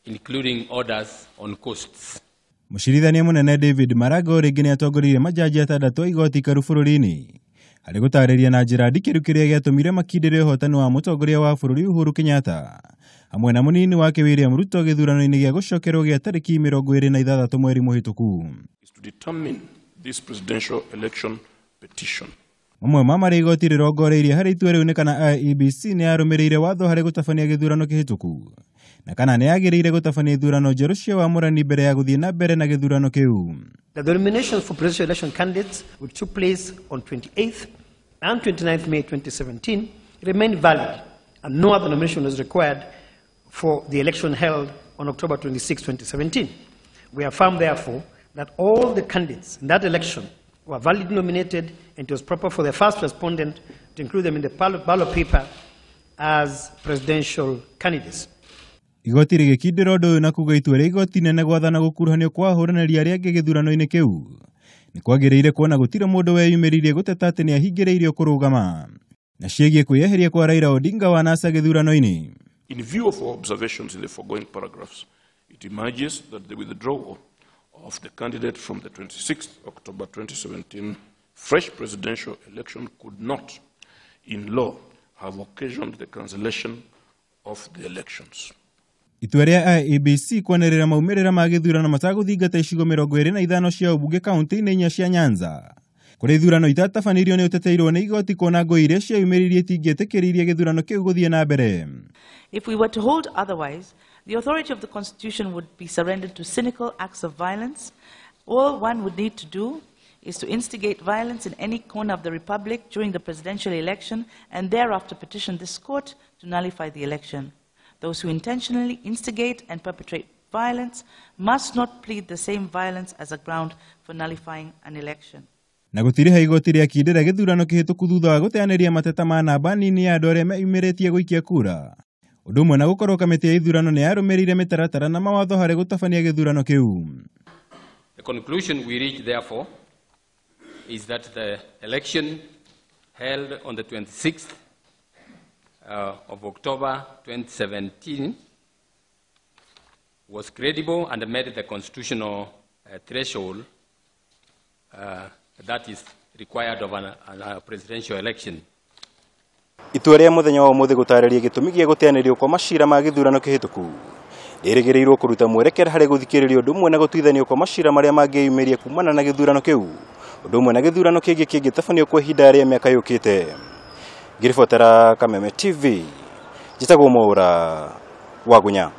including orders on costs. Mũcirithania mũnene David Maraga o rĩngĩ nĩatongoririe majaji atandatũ a igoti ikaru bũrũri-inĩ harĩ gũtarĩria na njĩra ndikĩru kĩrĩa gĩatũmire makindĩre ũhotani wa mũtongoria wa bũrũri Uhuru Kenyatta hamwe na mũnini wake William Ruto gĩthurano-inĩ gĩa gũcokerwo gĩa tarĩki 26 mweri mũhĩtũku. Is to determine this presidential election petition. Mamwe ma marĩa igoti rĩrongoreirie harĩ itua rĩu nĩ kana IEBC nĩ yarũmĩrĩire watho harĩ gũtabania gĩthurano kĩhĩtũku na kana nĩ yagĩrĩire gũtabania ithurano njerũ cia wamũrani mbere ya gũthiĩ na mbere na gĩthurano kĩu. The nominations for presidential election candidates, which took place on 28th and 29th May 2017, remain valid, and no other nomination was required for the election held on October 26, 2017. We affirm, therefore, that all the candidates in that election were validly nominated, and it was proper for the first respondent to include them in the ballot paper as presidential candidates. Igoti rĩgĩkindĩra ũndũ ũyũ na kuga itua rĩa igoti inene gwathana gũkuruhanio kwa ahũranĩri arĩa angĩ gĩthurano-inĩ kĩu nĩ kwagĩrĩire kuona gũtirĩ mũndũ weyumĩririe gũteta atĩ nĩahingĩrĩirio kũrũgama na ciĩgiĩ kwĩyeheria kwa Raila Odinga wa NASA gĩthurano-inĩ. In view of our observations in the foregoing paragraphs, it emerges that the withdrawal of the candidate from the 26th October 2017 fresh presidential election could not, in law, have occasioned the cancellation of the elections. Itua rĩa IEBC kwanĩrĩra maumĩrĩra ma gĩthurano matagũthingata icigo 25 cia ũmbunge kaunti-inĩ inya cia Nyanza kũrĩa ithurano itatabanĩirio nĩ ũteteirwo nĩ igoti kuona ngũĩ iria cieyumĩririe itingĩetĩkĩririe gĩthurano kĩu gũthiĩ na mbere. If we were to hold otherwise, the authority of the Constitution would be surrendered to cynical acts of violence. All one would need to do is to instigate violence in any corner of the Republic during the presidential election and thereafter petition this court to nullify the election. Those who intentionally instigate and perpetrate violence must not plead the same violence as a ground for nullifying an election. Na gũtiriha igoti rĩakindĩra gĩthurano kĩhĩtũku thutha wa gũteanĩria mateta ma namba nini ya andũ arĩa meyumĩrĩtie gũikia kura ũndũ ũmwe na gũkorwo kamĩtĩ ya ithurano nĩ yarũmĩrĩire mĩtaratara na mawatho harĩ gũtabania gĩthurano kĩu. The conclusion we reach, therefore, is that the election held on the 26th of October 2017 was credible and met the constitutional threshold that is required of a presidential election. Itua rĩa mũthenya wa ũmũthĩ gũtarĩria gĩtũmi gĩa gũteanĩrio kwa macira ma gĩthurano kĩhĩtũku rĩrĩgĩrĩirwo kũruta mwerekera harĩ gũthikĩrĩrio ũndũ ũmwe na gũtuithanio kwa macira marĩa mangĩyumĩria kumana na gĩthurano kĩu ũndũ ũmwe na gĩthurano kĩngĩ kĩngĩtabanio kwa ihinda rĩa mĩaka yũkĩte. Ngĩribotera Kameme TV, njĩtagwo Mwaura Wagunya.